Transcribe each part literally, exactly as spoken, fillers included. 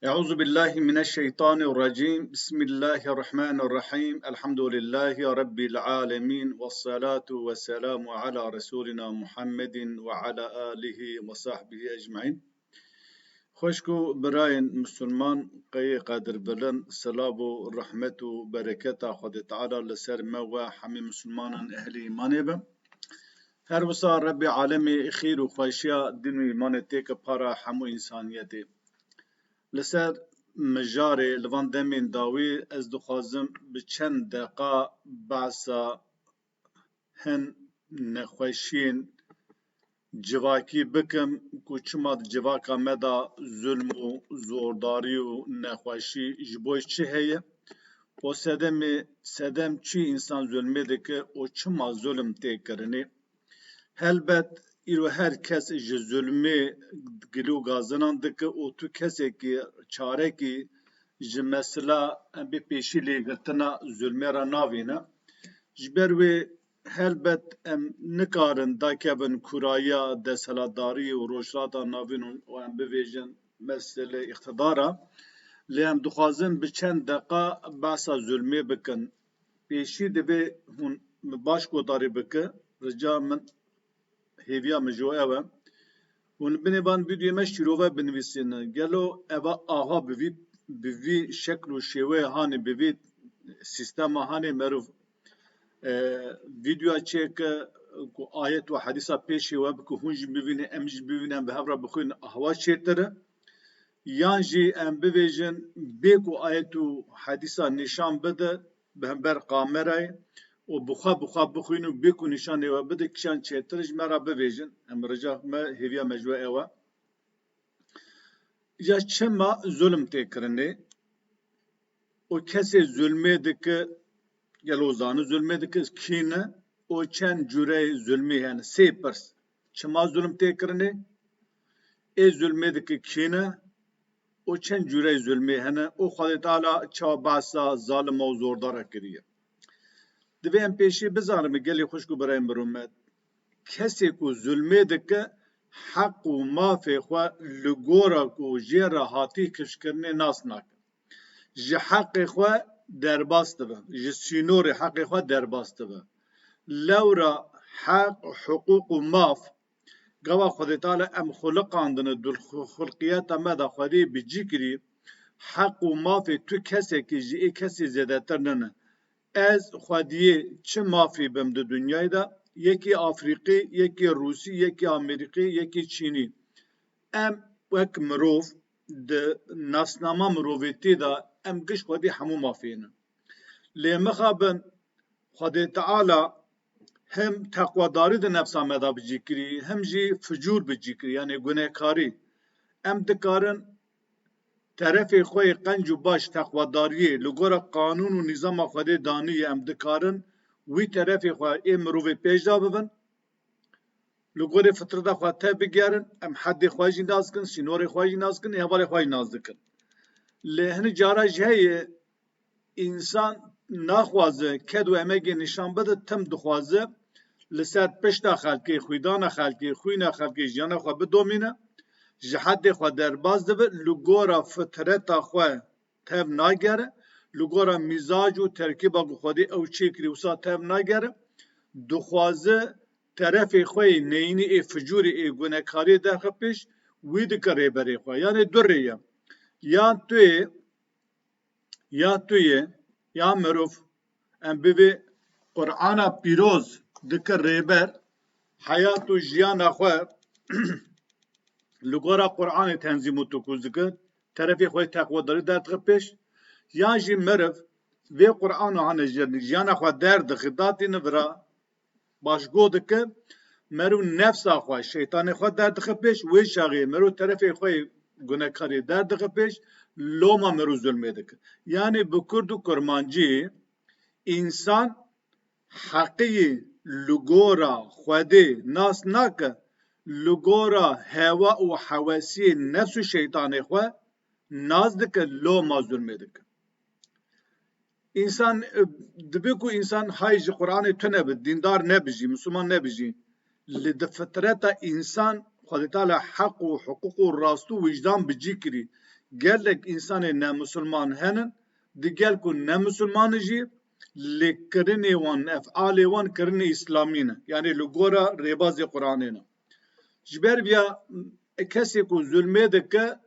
أعوذ بالله من الشيطان الرجيم. بسم الله الرحمن الرحيم. الحمد لله رب العالمين. والصلاة والسلام على رسولنا محمد وعلى آله وصحبه أجمعين. Xweşk û birayên Musulman, qeyê qedirbilind, silav û rehmet û bereketa Xwedê Teala li ser me we hemî Musulmanan ehlî îmanê be. Her wisa Rebbê Alemê xêr û xweşiya din û îmanê têke para hemû însaniyetê. Li ser mijarê li van demên dawî ez dixwazim bi çend deqa behsa hin nexweşiyên civakî bikim ku çima di civaka me de zulm û zordarî û nexweşî ji bo çi heye û sedemê, sedem çi însan zulmê dike û çima zulm tê kirinê. Helbet îro her kes ji zulmê gilî û gazinan dike û tu kesekî, çarekî ji mesela em bê pêşî lêgirtina zulmê re navîne. Ji ber wê helbet em nikarin dakevin kurayiya desthilatdarî û Rojhilata Navîn û em bivêjin mesele îqtidara. Lê em dixwazin bi çend deqa behsa zulmê bikin. Pêşî divê hûn min baş guhdarî bike. Rica min, hêviya min ji we ew e. Hûn li binê van vîdyoyê me şîrove binivîsînin. Gelo eva ava bi vî, bi vî şekl û şêweyê hanê, bi vî sîstema hanê meriv, e, vîdyoya çêke ku ayet û hedîsa pêşê we bike, hûn jî bivînin, em jî bivînin, em bi hev re bixwînin, ahwa çêtir e. Yan jî em bivêjin, bê ku ayet û hedîsa nîşan bide, bi hember kamerayê û bi xwe, bi xwe bixwîn û bê ku nîşanê we bide, kîjan çêtir ji me re bivêjin. Em rica me, hêviya me ji we ew e. Ya çima zulm tê kirinê û kesê zulmê dike, gelo zani zulmê dike, kî ne û çend cûreyê zulmê hene? Sê pirs. Çima zulm tê kirinê? Ê zulmê dike kî ne? Û çend cûreyê zulmê hene û Xwedê Teala çawa behsa zalima û zordara kiriye. Divê em pêşî bizanin, gelî xwişk û birayên bi rûmet, kesê ku zulmê dike, heq û mafê xwe li gora ku jê re hatî kifşkirinê nas nake. Ji heqê xwe derbas dibe, ji sînorê heqê xwe derbas dibe. Lewra heq, hiqûq û maf Gava Xwedê Teala em xuliqandine, dul xulqiyeta me de Xwedê bi cî kirî, heq û mafê tu kesekî ji ê kesî zêdetir nine. Ez xwediyê çi mafî bim di dinyayê de, yekî Afrîqî, yekî Rûsî, yekî Amerîqî, yekî Çînî. Em wek mirov di nasnama mirovêtiyê de em giş xwedî hemû mafê ne. Lê mixabin Xwedê Teala hem teqwedarî di nefsa me de bi cî kirî, hem jî ficûr bi cî kirî, yanî gunekarî. Em dikarin terefê xwe yê qenc û baş teqwedariyê li gora qanûn û nîzama Xwedê danî ye, em dikarin wî terefê xwe ê mirovê pêş de bibin, li gorê fitreta xwe tev bigerin, em hedê xwe jî nas dikin, sînorê xwe jî nas dikin, ê hevalê xwe jî nas dikin. Lê hinek cara jî heye, însan naxwaze ked û emegê nîşan bide, tim dixwaze li ser pişta xelkê, xwîdana xelkê, xwîna xelkê jiyana xwe bidomîne, ji hedê xwe derbas dibe, li gora fitreta xwe tev nagere, li gora mîzac û terkîba ku Xwedê ew çêkirî wisa tev nagere, dixwaze terefê xwe yê neyînî, ê ficûrê, ê gunekariyê derxe pêş, wî dike rêberê xwe. Yanê du rê ye. Yan tu yê, ya tu yê, ya mirov, em bivê Qur'ana pîroz dike rêber, heyat û jiyana xwe li gora Qur'anê tenzîm û tukûz dike, terefê xwe yê teqwedarî derdixe pêş, yan jî meriv vê Qur'ana hane ji jiyana xwe derdixe, datîne vira, baş go dike, meriv nefsa xwe, şeytanê xwe derdixe pêş, wê çaxê meriv terefê xwe yê gunekarî derdixe pêş, loma meriv zulmê dike. Yanî bi kurd û kurmancî, însan heqiyê li gora Xwedê nas nake, li gora hewa û hewesiyê nefs û şeytanê xwe nas dike, loma zulmê dike. Însan, e, dibe ku însan hay ji Qur'anê tune be, dîndar nebe jî, Misliman nebe jî. Lê di fitreta însan Xwedê Teala heq û hiqûq û rast û wijdan bi cî kirî. gelek însanê nemusulman henin, di gel ku nemusulman jî lê kirinê wan, efalê wan kirinê îslamî ne. Yanî li gora rêbazê Quranê ne. Ji ber viya kesê ku zulmê dike,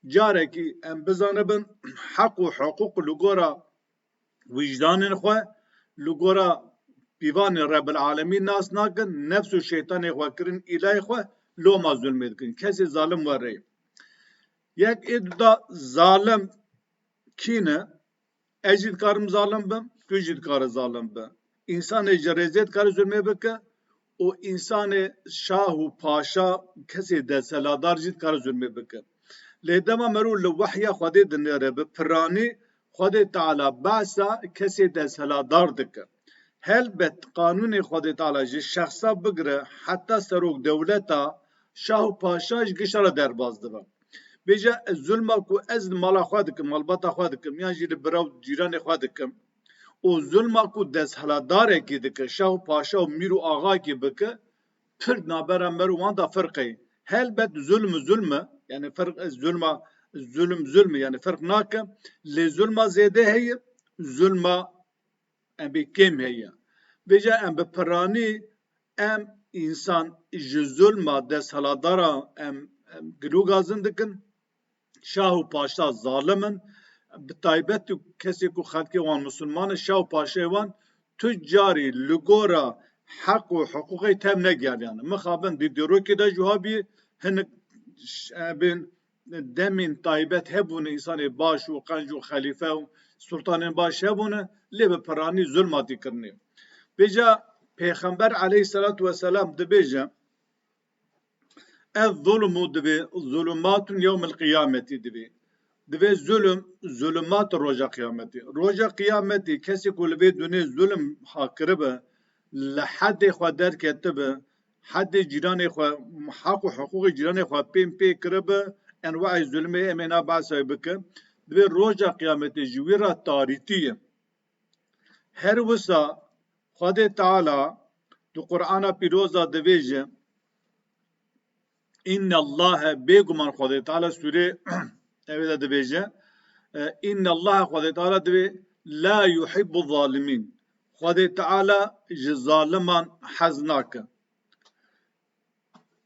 carekî em bizanibin heq û hiqûq li gora wijdanên xwe, li gora pîvanê Rebbil Alemîn nas nakin, nefs û şeytanê xwe kirin îlahê xwe, loma zulmê dikin. Kesê zalim were ye. Yek ê duda zalim kî ne? Ez jî dikarim zalim bim, tu jî dikare zalim bi. Însanê ji rêzê dikare zulmê bike û însanê şah û paşa, kesê desthilatdar jî dikare zulmê bike. Lê dema merû li wehya Xwedê dinêre bi piranî, Xwedê Teala behsa kesê desthilatdar dike. Helbet qanûnê Xwedê Teala ji şexsa bigire heta serok dewleta, şah û paşa ji gişta re derbas dibe. Bêje, ez zulma ku ez li mala xwe dikim, malbata xwe dikim, yan jî li bira û cîranê xwe dikim û zulma ku desthilatdarekî dike, şah û paşa û mîr û axakî bike, pir nabera me û wan da firq heye. Helbet zulm zulm e, yani firq, zulma, zulm zulm e, yani firq nake. Lê zulma zêde heye, zulma em bê kêm heye. Vêca em bi piranî em însan ji zulma desthilatdara em, em gilûgazin dikin. Şah û paşa zalim in. Bi taybet û kesê ku xelkê wan misilman in, şah û paşayê wan tu carî li gora heq û hiqûqê tev negeriyane. Mixabin di dîrokê de jî wiha bî, hinek ş-, e, bên demên taybet hebûne, însanê baş û qenc û xelîfe û sultanên baş hebûne, lê bi piranî zulma tê kirinê. Vêca Pêxember aleyhisselatu vesselam dibêje, Ez zulmû divê, zulumatun yewmil qiyametî divê. Divê zulm, zulumat roja qiyametî. Roja qiyametî kesê ku li vê dunê zulm ha kiribe, li hedê xwe derketibe, hedê cîranê xwe, heq û hiqûqê cîranê xwe pêm pê kiribe, enwaê zulmê em ê na behsa wê bikin. Divê roja qiyametê ji wî re tarîtî ye. Her wisa Xwedê Teala di Qur'ana Pîroz de divêje, Innallahe, bêguman Xwedê Teala sûrê evê de divêje, e, Innallahe, Xwedê Teala divê, la yuhibbu zalimîn. Xwedê Teala ji zaliman hez nake.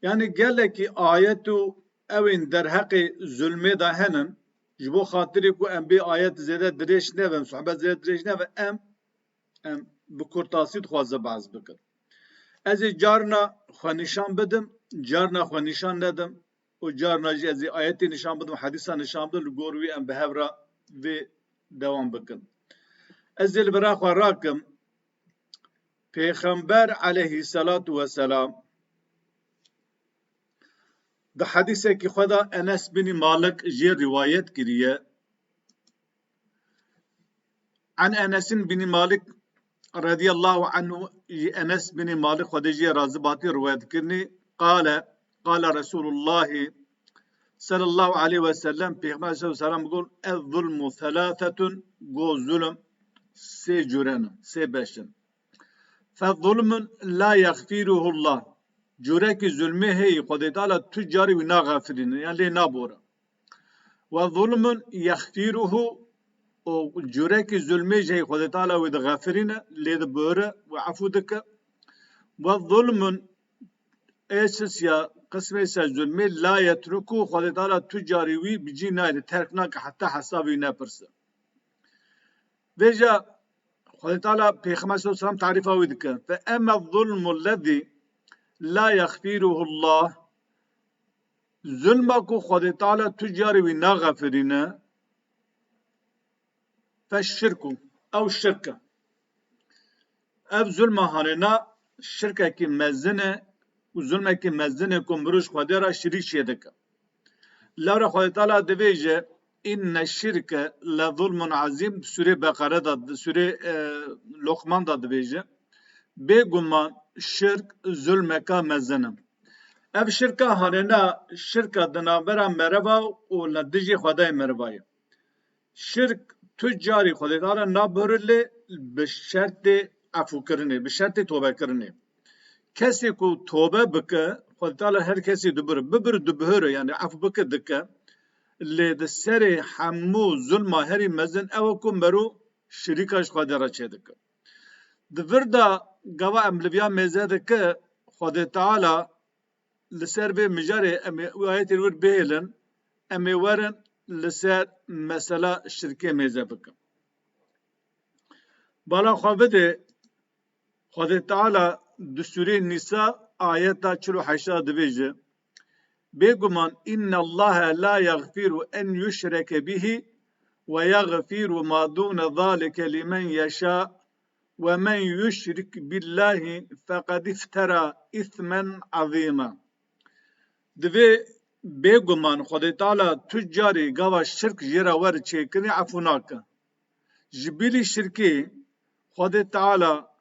Yani gelekî ayet û ewên derheqê zulmê de henin, ji bo xatirê ku em bê ayet zêde dirêj nebin, sohbet zêde dirêj nebin, em, em bi kurtasî dixwaze behs bikin. Ez ê carna xwe nîşan bidim, carna xwe nîşan nedim û carna jî ez ê ayetê nîşan bidim, hedîsa nîşan bidim, li gor wî em bi hev re vê dewam bikin. Ez ê li bira xwe rakim. Pêxember aleyhisselatu vesselam di hedîsekî xwe de Enes binî Malik jê rîwayet kiriye. An Enesin binî Malik radiyallahu anhu, Enes binî Malik, Xwedê jê razî batî, rîwayet kirinî, qale, qale Resulullah sallallahu aleyhi ve sellem, Pêxember sallallahu aleyhi ve sellem got, Ez zulmu thalathetun, go zulm sê cure ne, sê beş in. Fe zulmun la yexfiruhullah. Curekî zulmê heyî Xwedê Teala tu carî wî naxefirîne, yan lê nabore. Ve zulmun yexfiruhu, û curekî zulmê jî heyî Xwedê Teala wê dixefirîne, lê dibore, wê efû dike. Ve zulmun, ê sisya, qismê ser zulmê, la yetruku, Xwedê Teala tu carî wî bi cî nayê, terk nake heta hesabê wî nepirse. Vêca Xwedê Teala Pêxember sallallahu aleyhi ve sellem tarîfa wî dike. Fe emme zulmu lezî la yexfiruhullah. Zulma ku Xwedê Teala tu carî wî naxefirîne, fe şirku, ew şirk e. Ev zulma hanêna şirkekî mezin e û zulmekî mezin e ku mirov ji Xwedê re şirîk çê dike. Lewra Xwedê Teala divêje, Inne şirke le zulmun azîm, Sûrê Beqere de, Sûrê, e, Lokman de divêje, Bêguman şirk zulmeka mezin e. Ev şirka hanêna şirka di navbera mereva û li dijî Xwedayê mereva ye. Şirk tu carî Xwedê Teala nabihore lê bi şertê efûkirinê, bi şertê tobekirinê. Kesê ku tobe bike, Xwedê Teala her kesî dibire. Bibir dibihore, yani efû bike dike. Lê di serê hemû zulma herî mezin ew e ku mero şirîka ji Xwedê re çêdike. Di vir de gava em li viya mêze dike, Xwedê Teala li ser vê mijarê em ê wî ayetê li wir bihêlin, em ê werin li ser mesela şirkê mêze bikin. Bala xwe bide, Xwedê Teala di Sûreyê Nîsa ayeta çil û heşt de dibêje, Bêguman, inna Allahe la yagfiru en yuşreke bihi ve yagfiru ma dune zalike limen yeşâ ve men yuşrik billahi feqed iftera ismen azîma. Divê bêguman Xwedê Teala tu carî gava şirk jê re were çêkirinê efû nake. Ji bilî şirkê Xwedê Teala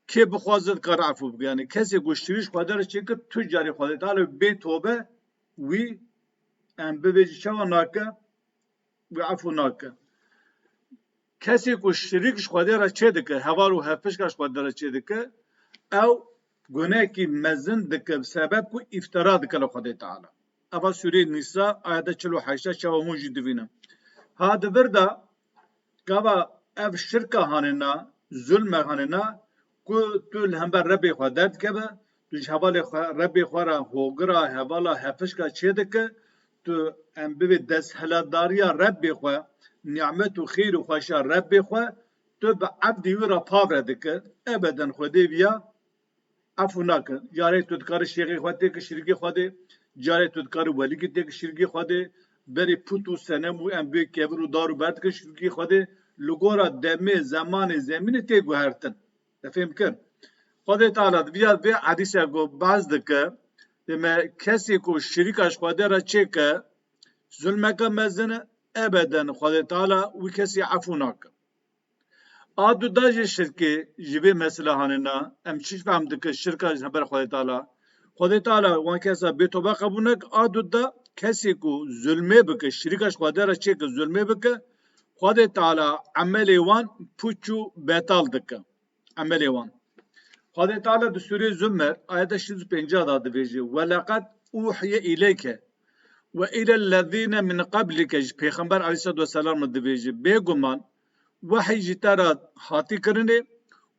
kê bixwaze dikare efû bike. Yanî kesê ku şirîk ji Xwedê re çêkir tu carî Xwedê Teala bê tobe wî em bibêjî çawa nake, wî efû nake. Kesê ku şirîk ji Xwedê re çêdike, heval û hevpişka ji Xwedê re çêdike, ew gunekî mezin dike, sebeb ku îftira dike li Xwedê Teala. Eva Sûreyê Nîsa, ayeta çil û heşt çawa hûn jî divînin. Ha di vir de gava ev şirka hanê na, zulme hanê na, ku tu li hember Rebbê xwe derdikeve, tu ji hevalê xwe, Rebbê xwe re hogira, hevala, hevpişka çêdike, tu em bivê desthilatdariya Rebbê xwe, nîmet û xêr û xweşa Rebbê xwe, tu bi ebdî wî re pav re dike, ebeden Xwedê viya efû nake. Carê tu dikarî şêxê xwe têke şirîkê Xwedê, carê tu dikarî welîkî têke şirîkê Xwedê, berê pût û senem û em bê kevir û dar û ber dike şirîkê Xwedê, li gora demê, zemanê, zemînê tê guhertin. Te fêm kir? Xwedê Teala di viya vê hedîse ku behs dike, dê me kesê ku şirîka ji Xwedê re çêke, zulmeke mezin e, ebeden Xwedê Teala wî kesî efû nake. A du da jî şirkê ji vê mesela hanê na, em çi fehm dike şirka ji hember Xwedê Teala. Xwedê Teala wan kesa bê tobe qebûl nake, a du da kesê ku zulmê bike, şirîka ji Xwedê re çêke zulmê bike, Xwedê Teala emelê wan pûç û betal dike. Emelê wan. Xwedê Teala di Sûrê Zummer, ayeta şêst û pêncî da dibêje, "Weleqed uhiye îleyke ve îlellezîne min qeblike", ji Pêxember aleyhisselatu vesselam re dibêje, bêguman wehî ji te re hatî kirinê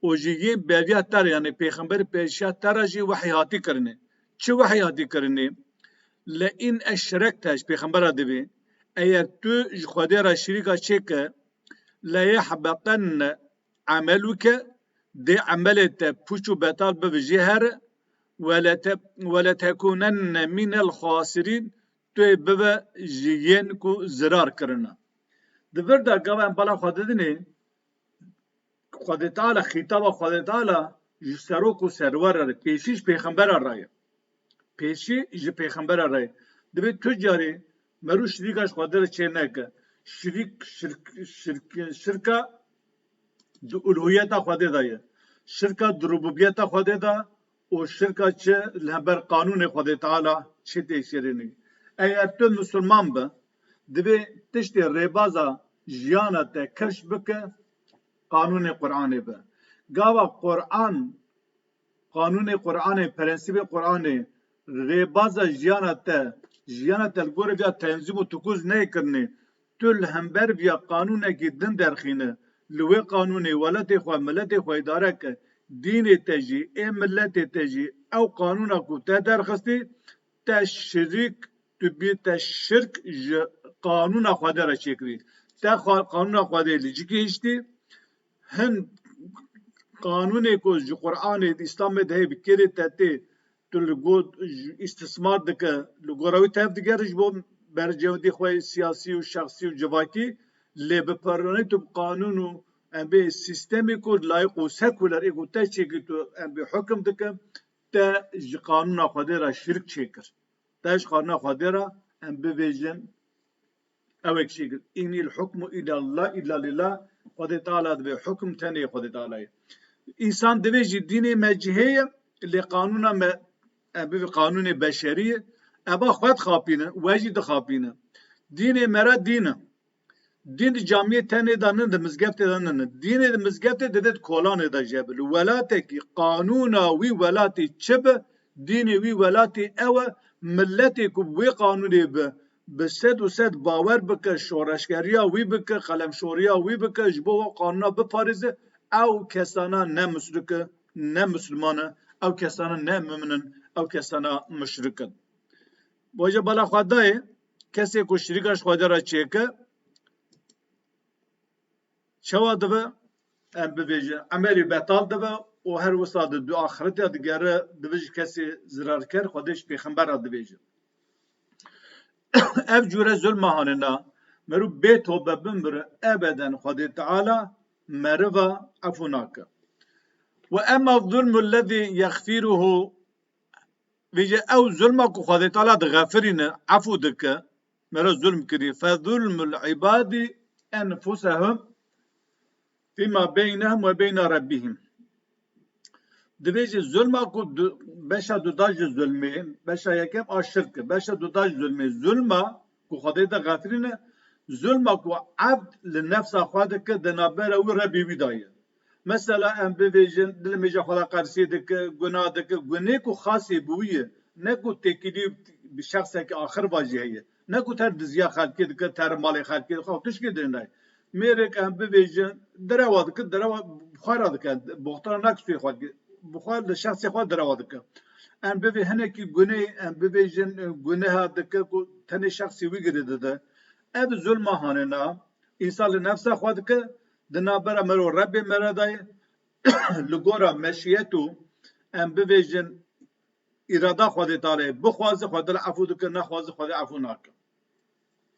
û ji yê beriya te re, yanî pêxemberê pêşiya te re jî wehî hatî kirinê. Çi wehî hatî kirinê? Le in eşrekte, ji pêxembera dibê, eger tu ji Xwedê re şirîka çêke, le yehbetenne emelûke, dê emelê te pûç û betal bibe jê here, we le te-, we le tekunenne minel xasirîn, tu yê bibe ji yên ku zirar kirine. Di vir de gava em bala xwe didinê, Xwedê Teala, xîtaba Xwedê Teala ji serok û serwera re, pêşî ji pêxembera re ye. Pêşî ji pêxembera re ye. Divê tu carî merû şirîka ji Xwedê re çê neke. Şirîk, şirk, şirk, şirka di uluhiyeta Xwedê de ye. Şirka di rububiyeta Xwedê de û şirka çi li hember qanûnê Xwedê Teala çi têşêrînî. Eger tu misilman bi, divê tiştê rêbaza jiyana te keş bike, qanûnê Qur'anê be. Gava Qur'an, qanûnê Qur'anê, prensîbê Qur'anê, rêbaza jiyana te, jiyana te li gorî viya tenzîm û tukuz neyê kirinê, tu li hember viya qanûnekî din derxîne, li wê qanûnê welatê xwe, miletê xwe îdare ke, dînê te jî, ê miletê te jî, ew qanûna ku te derxistî, te şirîk, tu bî te şirk ji qanûna Xwedê re çêkirî. Te xwe-, qanûna Xwedê li cîkê hiştî, hin qanûnê ku ji Qur'anê, Îslamê de heye bi kêrê te tê, tu li got îstismar dike, li gora wî tev digere ji bo bercewendî xwe siyasî û şexsî û civakî, lê bi peronê tu bi qanûn û em bê sîstemê ku layiq û sekuler ê ku te çêkî tu em bê hukim dike, te ji qanûna Xwedê re şirk çêkir. Te ji qanûna Xwedê re em bibêjin, ew ê çêkir. Înil hukmu illa lillah, illa lillah. Xwedê Teala divê hukim tenê Xwedê Teala ye. Însan divê jî dînê me cihê ye, lê qanûna me, em bivê qanûnê beşerî ye. Eva xwe dixapîne, we jî dixapîne. Dînê me re dîn e. Dîn di camiyê tenê de nin, di mizgeftê de nin. Dînê di mizgeftê divê di kolanê de jê be. Li welatekî qanûna wî welatê çi be, dînê wî welatê ew e, miletê ku bi wê qanûnê be, bi sed û sed bawer bike, şoreşgeriya wî bike, qelemşoriya wî bike, ji bo qanûna biparêze, ew kesana ne musrik e, ne musliman e, ew kesana ne mumin in, ew kesana muşrik in. Boje bala xwe dayê, kesê ku şirîka ji Xwedê re çêke, çawa dibe? Em bibêjin, emelî betal dibe û her wisa di du axiretiya digere, dibe ji kesê zirarker, Xwedê ji pêxember re dibêje. Ev cûre zulma hanina, meriv bê tobe bimire, ebeden Xwedê Teala meriva efû nake. Ve emma zulmul lezî yexfîruhu, vêce ew zulma ku Xwedê Teala dixefirîne, efû dike, meriv zulm kirî. Fe zulmul ibadî enfusehum fîma beynehum ve beyna rebbihim. Divê jî zulma ku du, beşa duda ji zulmê, beşa yekem a şirk e, beşa duda ji zulmê, zulma ku Xwedê dixefirîne, zulma ku ebd li nefsa xwe dike di navbera wî Rebbê wî de ye. Mesela em bivêjin, dilê mêja xwe de qersî dike, gunah dike, gunê ku xasê bi wî ye, ne ku têkilî bi şexsekî axir va jî heye, ne ku ter diziya xelkê dike, ter malê xelkê dike, xwe tişkê dê nayê. Mêrek em bivêjin, derewa dike, derewa bi xwe re dike, boxtana nak sûyê xwe dike, bi xwe li şexsê xwe derewa dike. Em bivê hinekî gunê, em bivêjin, e, guneha dike ku tenê şexsê wî girê dide. Ev zulma hanina, însan li nefsa xwe dike, di navbera meriv û Rebbê meriv de ye, li gora meşiyet û em bivêjin, îrada Xwedê Teala'yê, bixwaze Xwedê li efû dike, nexwaze Xwedê efû nake.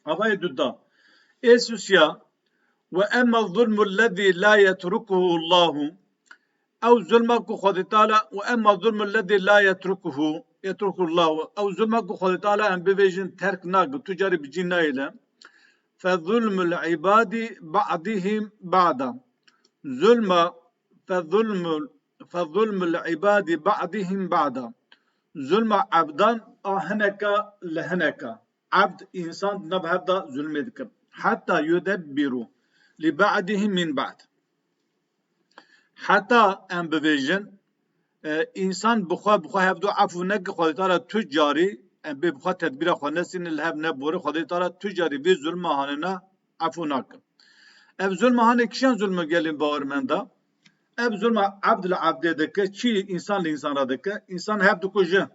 Havayê duda. Ê sûsiya, ve emma zulmul lezî la yetrukuhu Allahu. Ew zulma ku Xwedê Teala, ve emma zulmul lezî la yetrukuhu, yetrukuhu Allahu. Ew zulma ku Xwedê Teala em bivêjin terk nake, tu carî bi cî nayêle. Fe zulmul ibadî ba'dihim ba'da. Zulma, fe zulmul, fe zulmul ibadî ba'dihim ba'da. Zulma ebdan a hineka li hineka. Ebd, însan di nav hev de zulmê dike. Heta yudebbîru li ba'dihim min ba'd. Heta em bivêjin, e, însan bi xwe, bi xwe hevdu efû neke, Xwedê Teala tu carî, em bê bi xwe tedbîra xwe nesîne, li hev nebore, Xwedê Teala tu carî vê zulma hanina efû nake. Ev zulma hanê kîjan zulm e gelên bawermenda? Ev zulma ebd li ebdê dike, çi însan li însan re dike? Însan hev dikuje.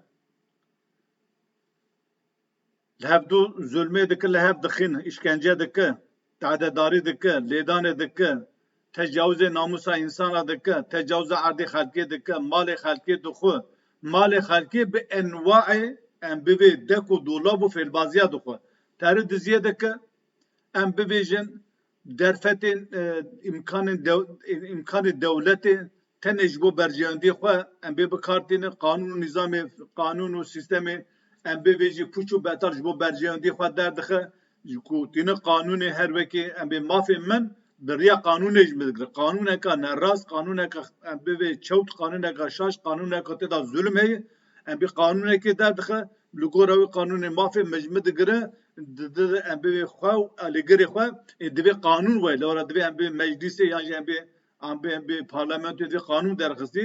Li hev du zulmê dike, li hev dixîn, îşkence dike, tadedarî dike, lêdanê dike, tecawizê namûsa însana dike, tecawizê erdê xelkê dike, malê xelkê dixwe, malê xelkê bi enwaê em bivê dek û dolab û fêlbaziya dixwe. Terî diziyê dike, em bivêjin, derfetên, e, îmkanên dew-, îmkanê dewletê tenê ji bo berjewendiyê xwe em bê bi kar tînin, qanûn û nîzamê, qanûn û sîstemê em bê vê jî pûç û betal ji bo berjewendiyê xwe derdixe, ji ku tînin qanûnê her wekê em bê mafê min bi riya qanûnê ji min digire. Qanûneka nerast, qanûneka em bê vê çewt, qanûneka şaş, qanûneka tê de zulm heye, em bê qanûnekê derdixe, li gora wê qanûnê mafê min ji min digire, di, di, em bê xwe û alîgirê xwe, ê, divê qanûn wayê, lewra divê em bê meclîsê yan jî em bê, em bê, em bê parlamentoyê divê qanûn derxistî.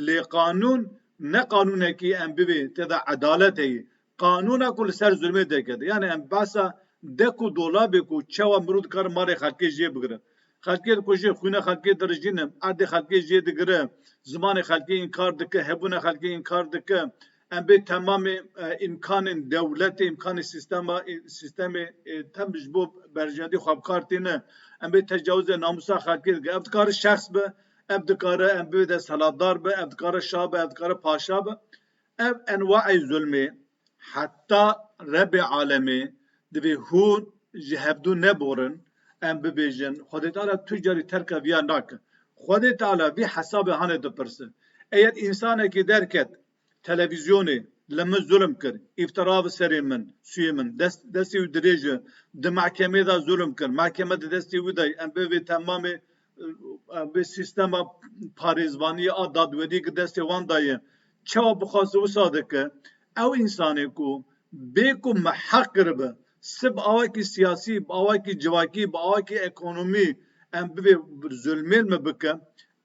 Lê qanûn ne qanûnekî em bivê tê de edalet heye. Qanûna ku li ser zulmê derkete. Yani em behsa dek û dolabê ku çawa mirov dikare malê xelkê jê bigire. Xelkê dikuje, xwîna xelkê dirijîne, erdê xelkê jê digire, zimanê xelkê înkar dike, hebûna xelkê înkar dike. Em bê temamê, e, îmkanên dewletê, îmkanê sîstema, e, sîstemê, e, tem ji bo berjewendî xwe bi kar tîne. Em bê tecawizê namûsa xelkê dike. Ev dikare şexs be, ev dikare em bê desthilatdar be, ev dikare şa be, ev dikare paşa be. Ev enwaê zulmê, heta Rebê alemê divê hûn ji hevdu neborin, em bibêjin, Xwedê Teala tu carî terka viya nake. Xwedê Teala vî hesabê hanê dipirse. Eger însanekî derket televîzyonê, li min zulm kir, îftira bi serê min, sûyê min, dest, destê wî dirêj e, di mehkemê de zulm kir, mehkeme di destê wî de ye, em bê vê temamê, em bê sîstema parêzvaniyê a dadweriyê ki destê wan de ye. Çawa bixwaze wisa dike? Ew însanê ku bê ku me heq kiribe, sib awakî siyasî, bi awakî civakî, bi awakî ekonomî, em bivê zulmên me bike,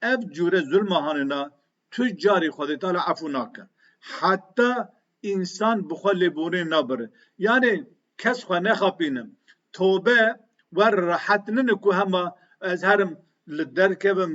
ev cûre zulma hanina tu carî Xwedê Teala efû nake. Heta însan bi xwe lêborîn nabire. Yanî kes xwe nexapînim. Tobe wer rehet nîne ku hema ez herim li derkevim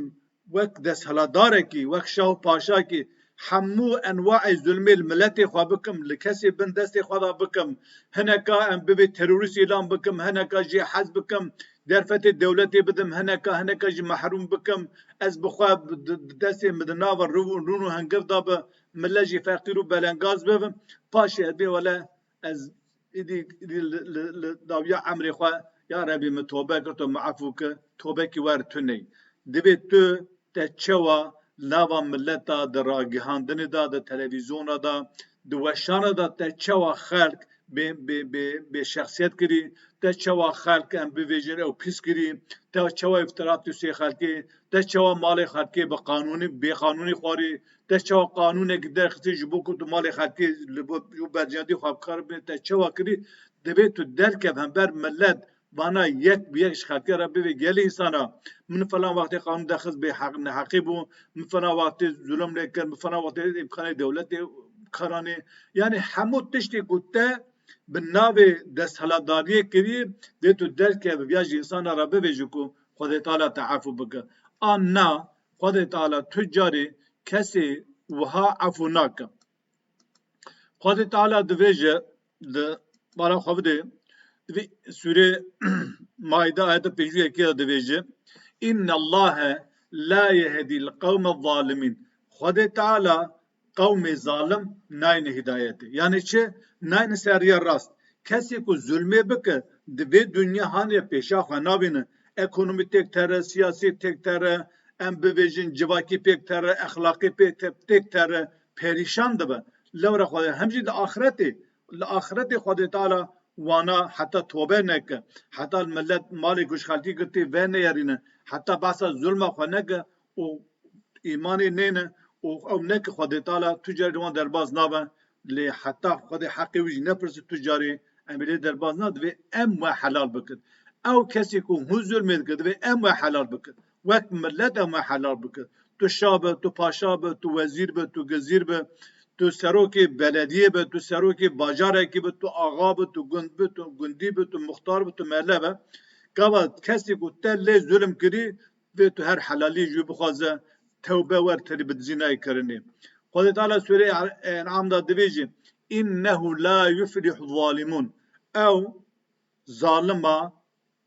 wek desthilatdarekî, wek şah û paşakî hemû enwaê zulmê li miletê xwe bikim, li kesê bin destê xwe de bikim, hineka em bibê terorîst îlan bikim, hineka jê hez bikim, derfetê dewletê bidim, hineka, hineka jî mehrûm bikim, ez bi xwe bi, di, di destê min di nava rû-, rûn û hingiv de bi, millet jî feqîr û belengaz bibim, paşê ez bê wele ez îdî, îdî li, li, li dawiya emrê xwe, ya Rebî min tobe kir, tu min efû ki, tobekî wer tune. Divê tu te çawa nava mileta di ragihandinê de, di televîzyona de, di weşana de te çawa xelk bê, bê, bê, bê şexsiyet kirî, te çawa xelk em bivêjin ew pîs kirî, te çawa îftira tu sê xelkê, te çawa malê xelkê bi qanûnî, bê qanûnî xwarî, te çawa qanûnek derxistî ji bo ku tu malê xelkê li bo, ji bo berjandî xwe bi kar bê, te çawa kirî, divê tu derkev hember millet, vana yek bi yek ji xelkê re bivê gelê însana, min falan wextê qanûn derxist bê heq, neheqî bû, min falan wextê zulm lê kir, min falan wextê îmkanê dewletê karanê. Yanî hemû tiştê ku te bi navê desthilatdariyê kirî, dê tu derkevî ya ji însana re bivêjî ku Xwedê Teala te efû bike. An na, Xwedê Teala tu carî kesê wiha efû nake. Xwedê Teala divêje, di bala xwe bidê, di vî sûrê Maîde ayeta pêncî û yekê de divêje, "Innallahe la yehdîl qewme zalimîn." Xwedê Teala qewmê zalim nayne hidayetê. Yanî çi? Nayne ser riya rast. Kesê ku zulmê bike, di vê dinya hanê pêşa xwe nabîne. Ekonomî têk tere, siyasî têk tere, em bivêjin civakî pêk tere, exlaqî pêk te-, têk tere, perîşan dibe. Lewra Xwedê hem jî di axretê, li axretê Xwedê Teala wana heta tobe neke, heta millet malê ku ji xelkî girtî veneyerîne, heta behsa zulma xwe neke û îmanê nêne û ew neke Xwedê Teala tu carî wan derbas nabe, lê heta Xwedê heqê wî jî nepirse tu carî em ê lê derbas na, divê em we helal bikin. Ew kesê ku hûn zulmê dikin, divê em we helal bikin. Wek millet em we helal bikin. Tu şa be, tu paşa be, tu wezîr be, tu gizîr be, tu serokê belediyê be, tu serokê bajarekî be, tu axa be, tu gund be, tu gundî be, tu muxtar be, tu mele be. Gava kesê ku te lê zulm kirî, vê tu her helaliyê ji wî bixwaze, tewbe wer tenê bi dizî nayê kirinê. Xwedê Teala Sûreyê En'am de dibêje, "Înnehu la yuflîhu zalimûn." Ew zalima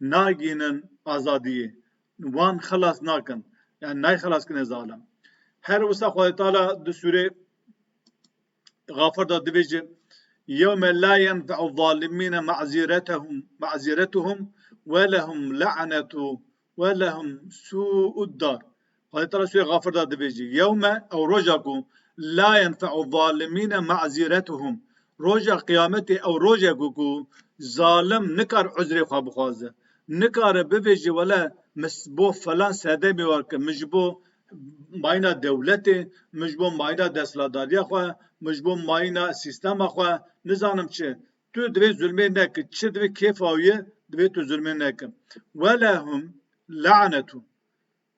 nagînin azadiyê. Wan xelas nakin. Yani nayê xelas kinê zalim. Her wisa Xwedê Teala di Sûrê Xafir de dibêje, "Yewme la yenfe'u zalimîne ma'ziretehum, ma'ziretuhum ve lehum la'netu ve lehum su'ud dar." Xwedê Teala Sûrê Xafir de dibêje, "Yewme", ew roja ku, "la yenfe'u zalimîne ma'ziretuhum." Roja Qiyametê ew rojek ku, ku zalim nikar uzrê xwe bixwaze. Nikare bivêje, "Wele, min ji bo falan sedemê wer kir, min ji bo mayîna dewletê, min ji bo mayîna desthilatdariya xwe, min ji bo mayîna sîstema xwe, nizanim çi." Tu divê zulmê neke, çi divê kêfa wî ye, divê tu zulmê neke. "Welehum la'netu."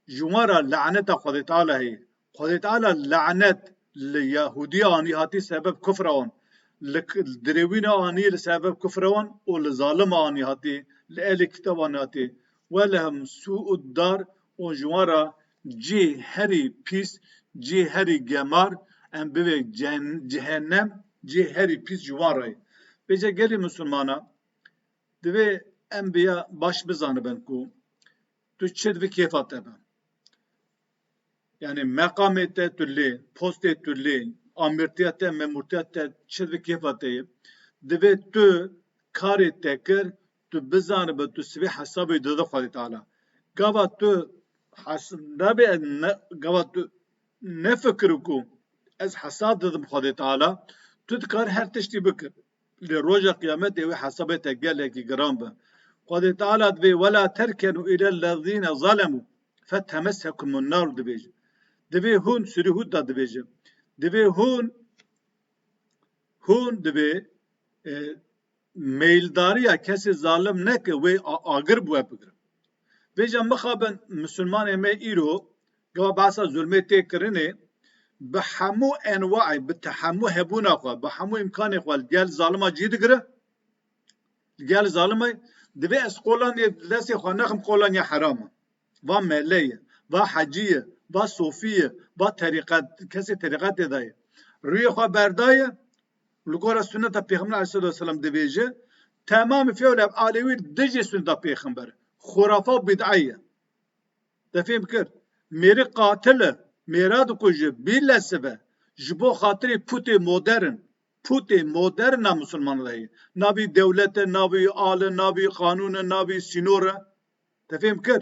Ji wan re laneta Xwedê Teala heye. Xwedê Teala lanet li Yahûdiya anî hatî sebeb kufra wan. Li k-, dirêwîna anî li sebeb kufra wan û li zalima anî hatî, li ehlê kitaba anî hatî. "Welehum su'ud dar", û ji wan re cî herî pîs, cî herî gemar, em bivê cehen-, cehennem, cî herî pîs ji wan re ye. Vêca gelê misilmana, divê em vêya baş bizanibin ku tu çi divê kêfa te be. Yani meqamê te tu lê, postê tu lê, amîrtiya te, memûrtiya te çi divê kêfa te ye. Divê tu karê te kir, tu bizanibe tu sibê hesabê dide Xwedê Teala. Gava tu hes-, nabê ne, gava tu nefikir ku ez hesab didim Xwedê Teala, tu dikar her tiştî bikir. Lê roja Qiyametê wê hesabê te gelekî giran be. Xwedê Teala divê, "Wela terkenu ilellezîne zalemû fetemessekumun nar" dibêje. Divê hûn, Sûrê Hûd de dibêje. Divê hûn, hûn divê, e, meyldariya kesê zalim neke wê a-, agir bi we bigire. Vêca mixabin misilmanê me îro, gava behsa zulmê tê kirinê, bi hemû enwaê, bi te-, hemû hebûna xwe, bi hemû îmkanê xwe li gel zalima cî digire. Gel zalim e, divê ez qolanyê destê xwe nexim, qolanya heram e. Va mele ye, va hecî ye, va sofî ye, va terîqet, kesê terîqetê de ye. Rûyê xwe berdaye, li gora sunneta Pêxember aleyhissalatu vesselam dibêje, temamê fêwle alewî dijî sunneta Pêxember. Xurafa û bid'a ye. Te fêm kir? Mêrî qatil e, mêra dikuje, bî lesive. Ji bo xatirê putê modern, putê modern na misilman re ye. Navî dewlet e, navî al e, navî qanûn e, navî sînor e. Te fêm kir?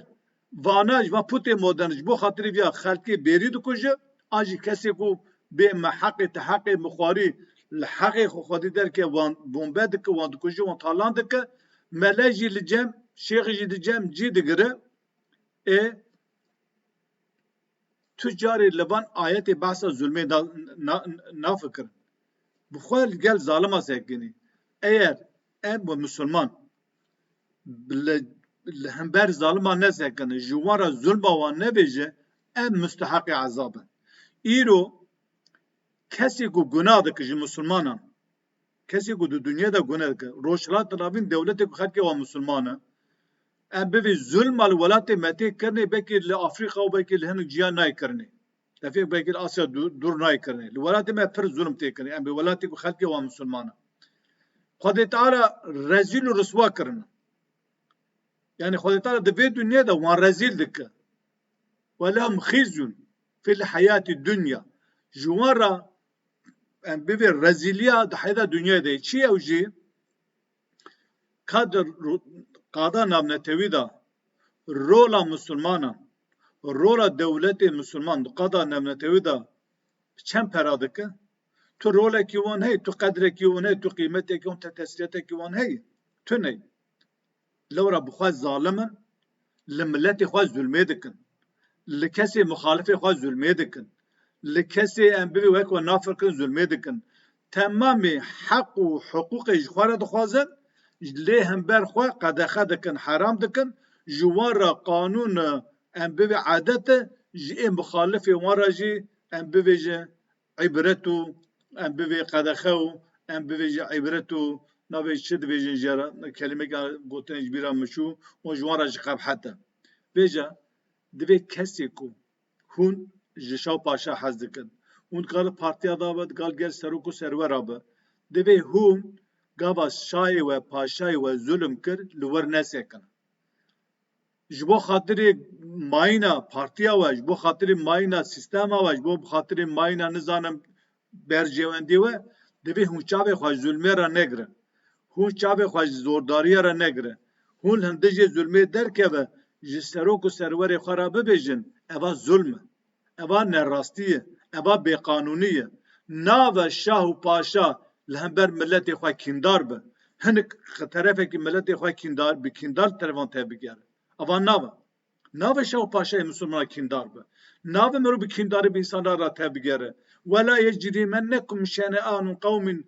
Vana ji van putê modern ji bo xatirê viya xelkê bêrî dikuje, an jî kesê ku bê me heqê te heqê mixwarî li heqê xwe xwedî derke wan bombe dike, wan dikuje, wan talan dike, mele jî li cem, şêxî jî li cem cî digire. Ê, tu carê li van ayetê behsa zulmê na, na, nafikirin. Bi xwe li gel zalima sekinî. Eger em bi misilman li, li hember zalima nesekinin, ji wan re zulma wan nebêje, em musteheqê ezab in. Îro kesê ku gunah dike ji misilmanan, kesê ku di dinyê de guneh dike, Rojhilat Telavîn dewletê ku xelkê wan misilman e, em bivê zulma li welatê me tê kirinê, belkî li Afrîka û belkî li hinek ciya nayê kirinê. Tevfîq belkî li Asya dû-, dûr nayê kirinê. Li welatê me pir zulm tê kirinê. Em bi welatê ku xelkê wan misilman e. Xwedê Teala rezîl û riswa kirine. Yani Xwedê Teala di vê dinyê de wan rezîl dike. Ve lehum khizyun fil hayati dunya. Ji wan re em bivê rezîliya di heyata dinyayê de. Çi ew jî? Ka di ru-, qada navnetewî de rola misilmanan, rola dewletê misilman di qada navnetewî de çend pera dike? Tu rolekî wan heye, tu qedrekî wan heye, tu qîmetekî wan, tu tesîretekî wan heye? Tune. Lewra bi xwe zalim in, li miletê xwe zulmê dikin. Li kesê muxalifê xwe zulmê dikin. Li kesê em bivê wek we nafikirin zulmê dikin. Temamê heq û hiqûqê ji xwe re dixwazin, lê hember xwe qedexe dikin, heram dikin. Ji wan re qanûn, em bivê edet e, ji ê muxalifê wan re jî em bivêjin îbret û em bivê qedexe û em bivêjin îbret û navê çi dibêjin jê re, kelimeke gotinê ji bîra min çû û ji wan re jî qebhet e. Vêca divê kesê ku hûn ji şah û paşa hez dikin, hûn dikare partiya da be, dikare gel serok û serwera be, divê hûn gava şayê we, paşayê we zulm kir, li wir nesekinin. Ji bo xatirê mayîna partiya we, ji bo xatirê mayîna sîstema we, ji bo xatirê mayîna nizanim berjewendî we, divê hûn çavê xwe ji zulmê re negirin. Hûn çavê xwe ji zordariyê re negirin. Hûn li hindijê zulmê derkeve, ji serok û serwerê xwe re bibêjin, eva zulm e. Eva nerastî ye, eva bêqanûnî ye. Nabe şah û paşa li hember miletê xwe kîndar be. Hinek terefekî miletê xwe kîndar, bi kîndar terevan tevbigere. Eva nabe. Nabe şah û paşayê misilmana kîndar be. Nabe mero bi kîndarî bi însanan re tevbigere. Wela yecrîmennekum şene'anu qewmin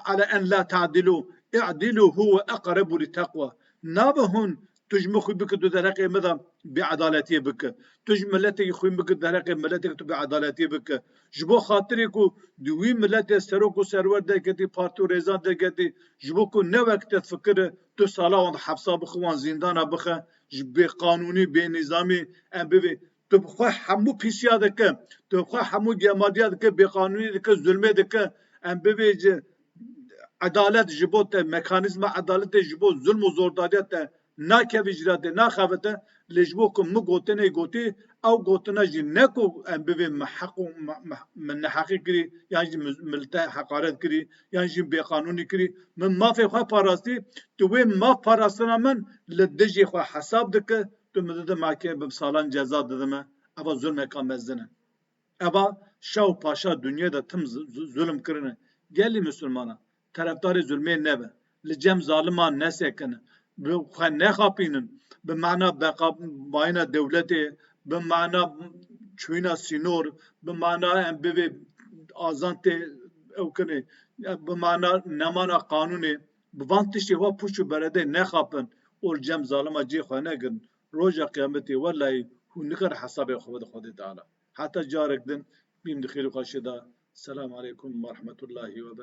ala en la ta'dilu, i'dilu huve eqrebu lit teqwa. Nabe hûn, tu ji min xwî bike, tu derheqê min de bêedaletiyê bike. Tu ji miletekî xwî bike, derheqê miletekî tu bêedaletiyê bike. Ji bo xatirê ku di wî miletê serok û serwer derketî, partî û rêzan derketî, ji bo ku ne wek te fikir e, tu sala wan di hepsa bixe, wan zîndana bixe, ji bêqanûnî, bênîzamî, em bivê. Tu bi xwe hemû pîsiya dike, tu bi xwe hemû gemadiya dike, bêqanûnî dike, zulmê dike, em bivêje edalet ji bo te, mekanîzma edaletê ji bo zulm û zordariya te nakevî ji ra te, naxebite, lê ji bo ku min gotinê gotî, ew gotina jî ne ku em bivê min heq û me, me, min neheqî kirî, yan jî min, min li te heqaret kirî, yan jî bêqanûnî kirî, min mafê xwe parastî, tu wê maf parastina min li dijê xwe hesab dike, tu min dide makê bi salan ceza dide me. Eva zulmeka mezin e. Eva şah û paşa dinyê de tim z-, z-, zulm kirine. Gelî misilmana, terefdarê zulmê nebe. Li cem zaliman nesekine. Bi xwe nexapînin. Bi mana beqa-, bayina dewletê, bi mana çûyîna sînor, bi mana em bivê azan tê ew kirinê, bi mana nemana qanûnê, bi van tiştê wa pûç û beredê nexapin û li cem zalima cê xwe negirin. Roja qiyametê welahî hûn nikarin hesabê xwe bidin Xwedê Teala. Heta carek din, bîm di xêr û xweşiyê de. Selamu aleykum ve rahmetullahi ve berekatuhu.